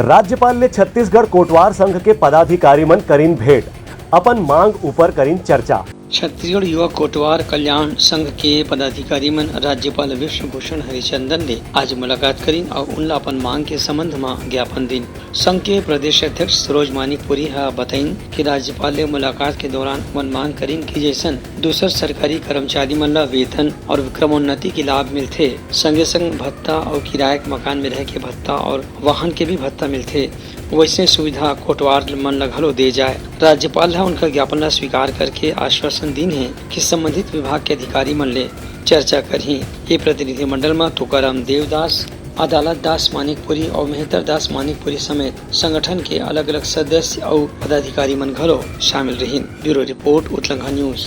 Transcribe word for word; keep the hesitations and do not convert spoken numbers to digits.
राज्यपाल ले छत्तीसगढ़ कोटवार संघ के पदाधिकारी मन करिन भेंट, अपन मांग ऊपर करिन चर्चा। छत्तीसगढ़ युवा कोटवार कल्याण संघ के पदाधिकारी मन राज्यपाल विश्वभूषण हरिचंदन ले आज मुलाकात करिन अउ उनला अपन मांग के संबंध म ज्ञापन दिन। संघ के प्रदेश अध्यक्ष सरोज मानिकपुरी ह बताइन कि राज्यपाल ले मुलाकात के दौरान मन मांग करिन कि जैसन दूसर सरकारी कर्मचारी मन ला वेतन और क्रमोन्नति के लाभ मिलथे, संगे संग भत्ता और किराया के मकान में रह के भत्ता और वाहन के भी भत्ता मिलथे, वैसने सुविधा कोटवार मन ला घलो दे जाए। राज्यपाल ह उनकर ज्ञापन ला स्वीकार करके आश्वासन दीन हे कि संबंधित विभाग के अधिकारी मन ले चर्चा करही। ये प्रतिनिधिमंडल म तुकाराम देवदास, अदालत दास मानिकपुरी और मेहतर दास मानिकपुरी समेत संगठन के अलग-अलग सदस्य अउ पदाधिकारी मन घलो शामिल रहिन। ब्यूरो रिपोर्ट, उतलंघा न्यूज।